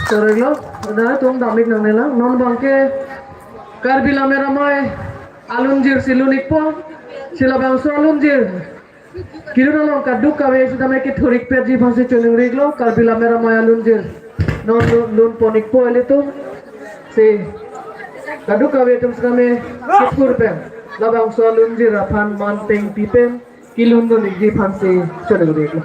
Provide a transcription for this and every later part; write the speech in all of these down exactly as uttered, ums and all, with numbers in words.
Choro-iklo, dak atum dam-ik nangne lang. Non abangke Karbi Lammet Amei alunjir si lun-ikpo, si labangso alunjir kelun along kadokave sitame kethur-ikpetji aphansi choningri-iklo, Karbi Lammet Amei alunjir non lun, lun pon-ikpo ilitum. Si kadokave atum sitame kethur pen labangso alunjir aphan man pengpi pen kelun dun-ikji aphansi choningri-iklo.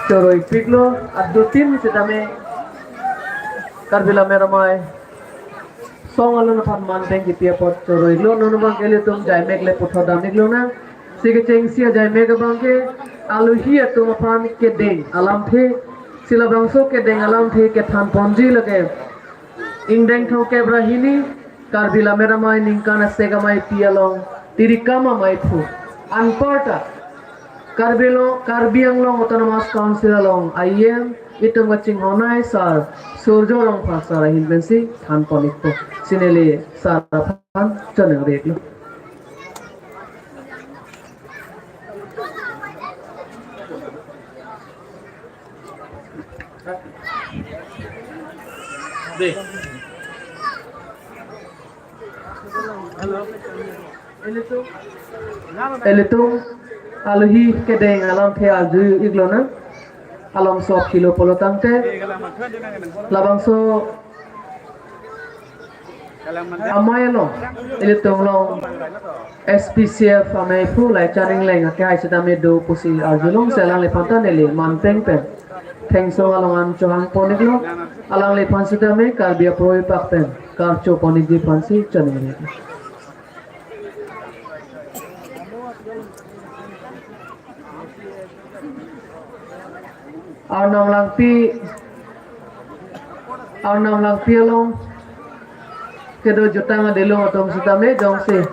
Choro-ikpiklo, adutin sitame Karbi Lammet Amei song alun aphan man pengpi apot choro-iklo. Non abangke ilitum jaimek le puthot dam-iklonang. Si kechengsi ajaimek abangke alohi atum aphan kedeng alamthe, si labangso kedeng alamthe kethan ponji lake ingdeng thomkep ra hini Karbi Lammet Amei ningkan asek ameipi along tirikam ameiphu anparta Karbi lo, Karbi Anglong Autonomous Council along I E M, itum kachinghonnei sir Surjo Rongphar sir ahin pensi thanpon-ikpo. Si neli sir aphan choningri-iklo. Ilitum alohi kedeng alamthe arju-iklonang. Along sop hilo pulo tangte, labangso amei along, ilitum along S P C F ameiphu Laichan Engleng akehai sitame do pusi arjulongsi alangliphan ta neli manpeng pen thengsong along an chohangpon-iklo. Alangliphan sitame Karbi aporoi apak pen karchopon-ikji aphansi choningri. Arnam Langpi, Arnam Langpi along kedo jutang adelung atum sitame jongsi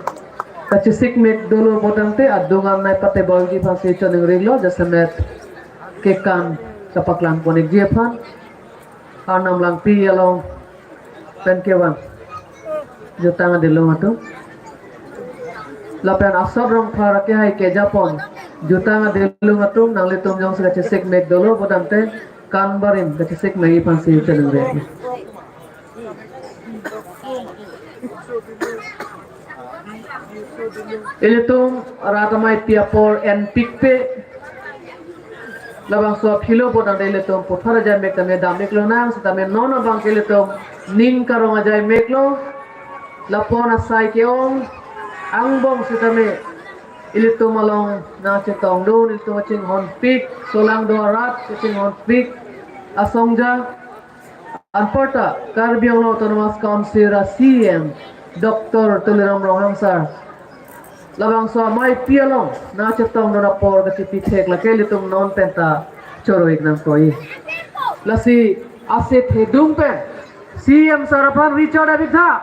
kachesik mek dolo pulotangte adung an nangpatebolji aphansi choningri-iklo, jasemet kekan chepaklang pon-ikji aphan. Arnam Langpi along pen kevang jutang adelung atum. Lapen asot Rongphar akehai kejapon jutang adelung atum, nanglitum jongsi kachesik mek dolo pulotangte kan barim kachesik mekji aphansi choningri. Ilitum rat ameipi apor enpikpe. Labangso aphi lo pulotangte ilitum puthot ajai mek tame dam-iklonang, sitame non abang ke ilitum ning karong ajai mek lo. Lapu-an asai ke-ong angbong sitame ilitum along nangchetongdun, ilitum kachinghonpik, solangdo arat kachinghonpik asongja. Anparta Karbi Anglong Autonomous Council a C E M Doctor Tuliram Ronghang sir labangso ameipi along nangchetongdun apor kachepi thek lake ilitum non penta choro-ik nangkok-i. Lasi ase thedung pen C E M sir aphan ri chodapik tha.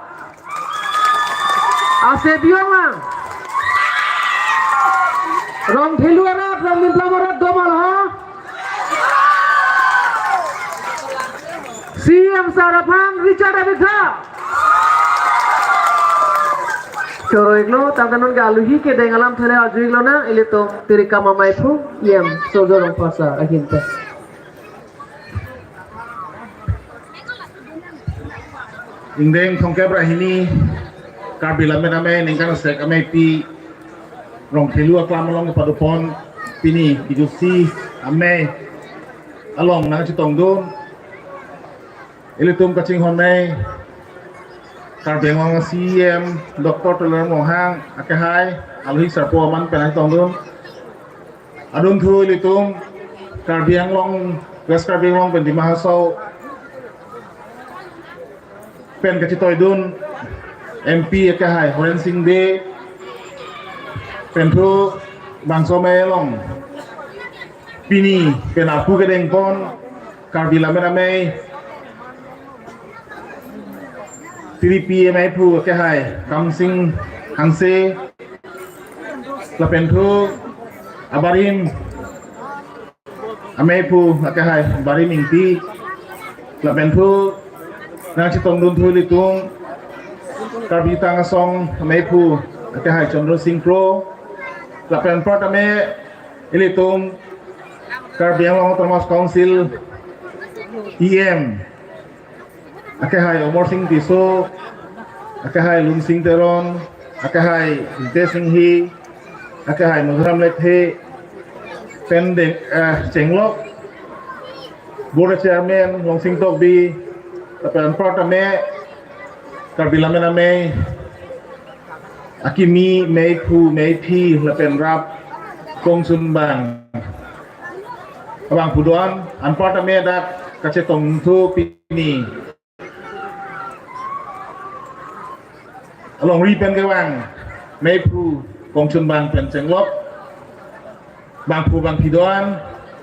Ase bi-ong nang. Rongthelu arat, Rongminplam arat do ma lo? C E M sir aphan ri chodapik tha. Choro-iklo, tangte non ke alohi kedeng alamthe le arju-iklonang, ilitum Tirikam ameiphu, E M Surjo Rongphar sir ahin pen. Ingdeng thomkep ra hini Karbi Lammet Amei ningkan asek ameipi Rongthelu aklam along kepadopon pini kejutsi amei along nangchetongdun. Ilitum kachinghonnei Karbi Anglong C E M Doctor Tuliram Ronghang akehai, alohi sarpo aman pen nangchetongdun. Adunthu ilitum Karbi Anglong, West Karbi Anglong pen Dima Hasao pen kachetoidun M P akehai Horen Sing Bey, pen thu bangso amei along pini pen apu kedengpon Karbi Lammet Amei, Tiripi ameiphu akehai Kamsing Hanse, lapen thu abarim ameiphu akehai Barim Ingti, lapen thu nangchetongdun thu ilitum Karbi Tang Asong ameiphu akehai Chandra Sing Kro, lapen anpar tame ilitum Karbi Anglong Autonomous Council E M akehai Amar Sing Tisso, akehai Lunsing Teron, akehai Ritesh Enghi, akehai Madhuram Lekthe, pen deng, eh, chenglok Board Chairman Longsing Tokbi, lapen anpar tame Karbi Lammet Amei akimi, meiphu, meiphi, lapen rap kongchunbang abangphu do-an, anpar tame dak kachetong thu pini alongri pen kevang meiphu kongchunbang pen chenglok bangphu bangphi do-an,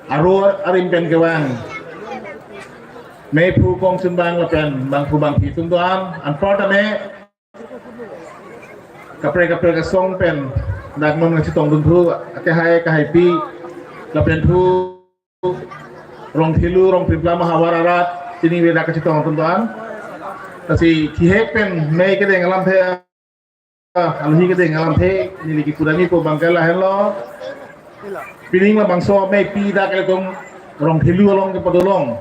aro arim pen kevang meiphu kongchunbang lapen bangphu bangphi atum do-an, anpar tame kaprek kaprek asong pen dak non nangchetongdun thu akehai akehaipi lapen thu Rongthelu, Rongpinplam ahavar arat, pini ave dak kachetong atum do-an. Lasi thihek pen mei kedeng alamthe, ah, alohi kedeng alamthe, neli kipu damji pu abangke lahenlo. Pining labangso ameipi dak ilitum Rongthelu along kepado long.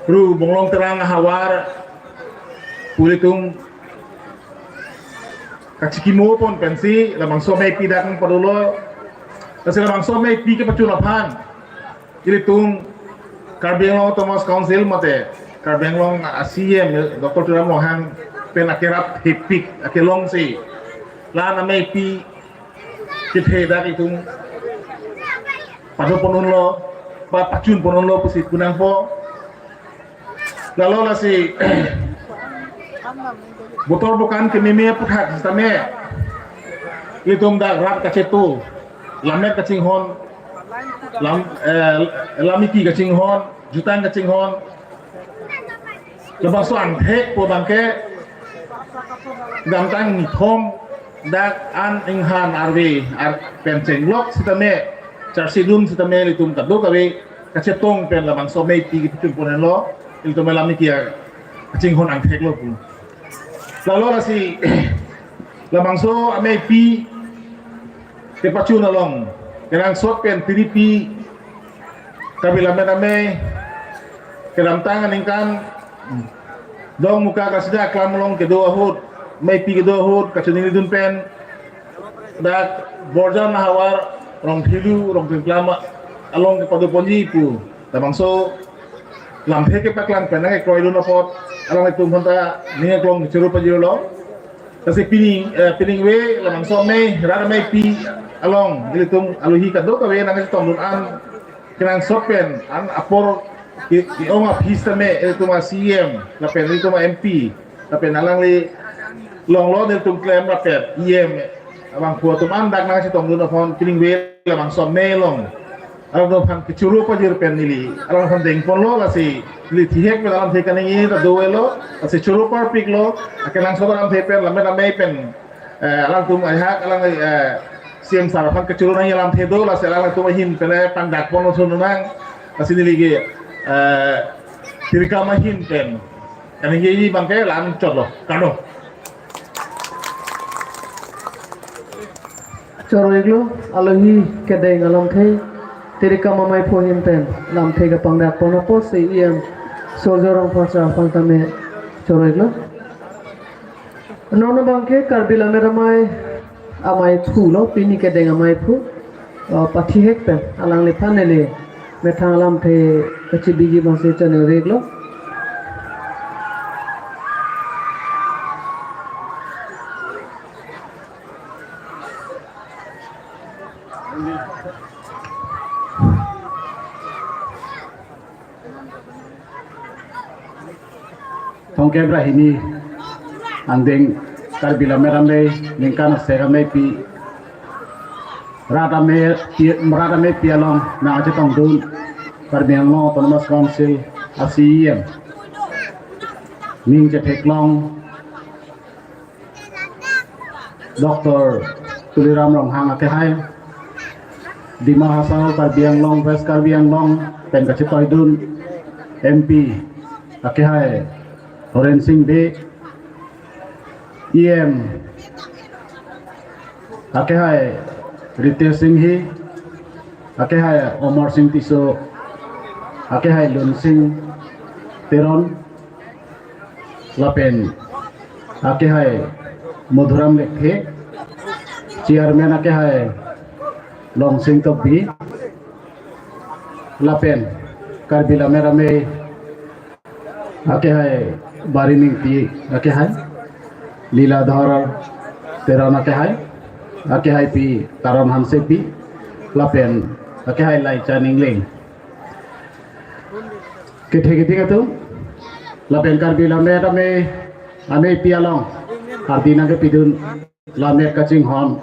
Ru Bonglong Terang ahavar pu ilitum kachikimo pon pensi labangso ameipi dak pado lo. Lasi labangso ameipi kepachun aphan ilitum Karbi Anglong Autonomous Council mate Karbi Anglong a-C E M Doctor Tuliram Ronghang pen akerap hepik akelongsi la-an ameipi kethe dak ilitum pado pon unlo, ba pachun pon unlo pusi punangpo. Lalo lasi botor bokan kememe aputhak sitame ilitum dak rat kachetu, lammet kachinghon, lam, eh, lamiki kachinghon, jutang kachinghon, labangso angthek pu abangke damtang nithom dak an inghan arve ar pen chenglok sitame, charsidun sitame ilitum kadokave kachetong pen labangso ameipi kepachun pon henlo, ilitum lamiki kachinghon angthek lo pu. Lalo lasi labangso ameipi kepachun along kenangsot pen tiripi Karbi Lammet Amei kedamtang aningkan Dongmukak Rasida Aklam along kedo ahut, ameipi kedo ahut, kachoningri dun pen dak Borjan ahavar Rongthelu, Rongpinplam along kepado ponji pu labangso lamthe kepaklang pen nangkekroi dun apot alanglitum aphanta ning aklong choro pajirlo. Lasi pining, eh, pining ave labangso amei, rat ameipi along ilitum alohi kadokave nangchetong dun an kenangsot pen an apor ke-, ke-ong aphi sitame ilitum a-C E M lapen ilitum a-M P lapen alangli longlo nelitum klem lapen E M abangphu atum an dak nangchetong dun aphan pining ave labangso amei along alangtum aphan kechoro pajir pen neli alangtum aphan deng ponlo. Lasi neli thihek pen alamthe kaningje ta dovelo, lasi choro parpiklo, akenangsot alamthe pen Lammet Amei pen, eh, alangtum ajahak alang, eh, C E M sir aphan kechoro nangji alamthe do, lasi alangtum ahin pen, eh, pangdak ponlo sununang, lasi neli ke, eh, tirikam ahin pen kaningjeji abangke la-an chotlo, kardom. Choro-iklo, alohi kedeng alamthe, tirikam amaiphu ahin pen lamthe kepangdak pon apotsi E M Surjya Rongphar sir aphan tame choro-iklo. Non abangke Karbi Lammet Amei amaiphu lo, pini kedeng amaiphu, uh, pathihek pen alangliphan neli methang alamthe kachebiji abangsi choningri-iklo. Thomkep ra hini angdeng Karbi Lammet Amei ningkan asek ameipi, rat amei pi, rat ameipi along nangchetongdun Karbi Anglong Autonomous Council a-C E M ning chetheklong Doctor Tuliram Ronghang akehai, Dima Hasao Karbi Anglong, West Karbi Anglong pen kachetoidun M P akehai Horen Sing Bey, E M akehai Ritesh Enghi, akehai Amarsing Tisso, akehai Lunsing Teron, lapen akehai Madhuram Lekthe, chairman akehai Longsing Tokbi, lapen Karbi Lammet Amei akehai Barim Ingti akehai, Liladhar Teron akehai, akehaipi Taron Hansepi, lapen akehai Laichan Engleng. Kethe keding atum, lapen Karbi Lammet Amei, ameipi along ardi nangkepidun lammet kachinghon,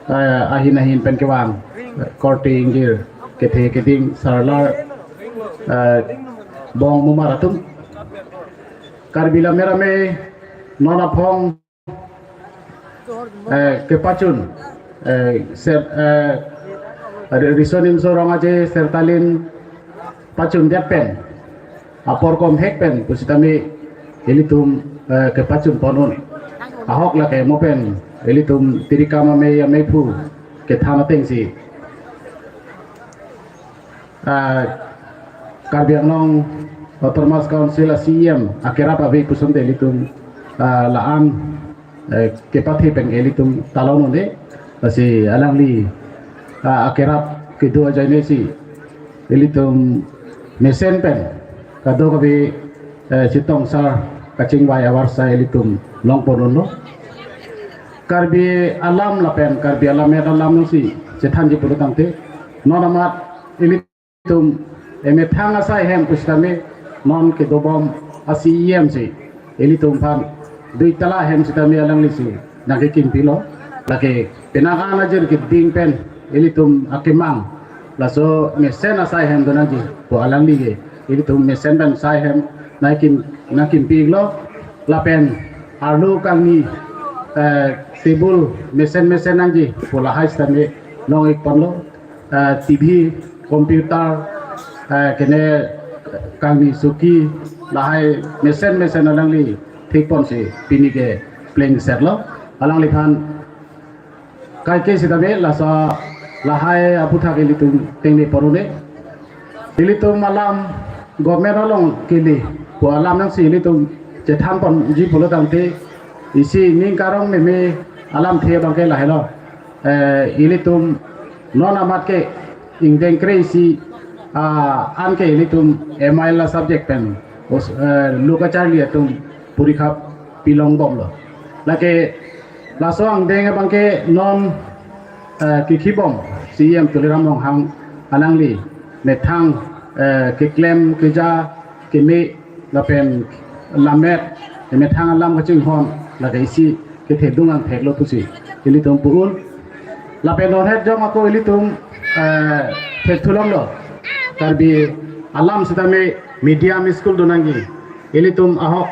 eh, ahin ahin pen kevang, eh, korte ingjir, kethe keding, sarlar, eh, bong mumar atum. Karbi Lammet Amei non aphong, eh, kepachun, eh, ser, eh, Riso Nimso Rong Aje, Sertalin, pachun det pen, apor komhek pen pusitame ilitum, eh, kepachun pon un. Ahok lake mo pen ilitum tirikam amei amei phu kethan atengsi, ah, Karbi Anglong Autonomous Council a-C E M akerap ave puson te ilitum, ah, la-an, eh, kepathe pen ilitum talon un-e, lasi alangli, ah, akerap kedo ajoine si ilitum mesen pen kadokave, eh, chetong sar kachingvai avarsai ilitum long pon unlo. Karbi alam lapen Karbi alam et alam si chethanji pulo tangte, non amat ilitum emethang asai hem pusitame non kedobom a-C E M si ilitum aphan dui tala hem sitame alangli si nangkekim pilo. Lake penang an ajir keding pen ilitum akemang laso mesen asai hem donangji pu alangli ke ilitum mesen pen sai hem nangkim nangkim pilo. Lapen arlo kangni, eh, table mesen mesen nangji pu lahai sitame long-ik ponlo. Eh, T V, computer, eh, kene kangni suki lahai mesen mesen alangli thik ponsi pini ke pleng serlo. Alangliphan kaike sitame laso lahai aputhak ilitum tengne pon un-e. Ilitum alam government along kele pu alam nangsi ilitum chethan ponji pulo tangte, isi ning karong meme alamthe abangke lahelo. Eh, ilitum non amat ke ingdeng kre-isi, ah, anke ilitum M I L a-subject pen os-, eh, lo kacharli atum porikha pilongbomlo. Lake laso angdeng abangke non, eh, kekhibom C E M Tuliram Ronghang alangli methang, eh, keklem keja keme lapen lammet methang alam kachinghon lake isi kethedung angthek lo pusi ilitum pu un. Lapen non het jong ako ilitum, eh, thethu longlo. Karbi alam sitame medium school donangji. Ilitum ahok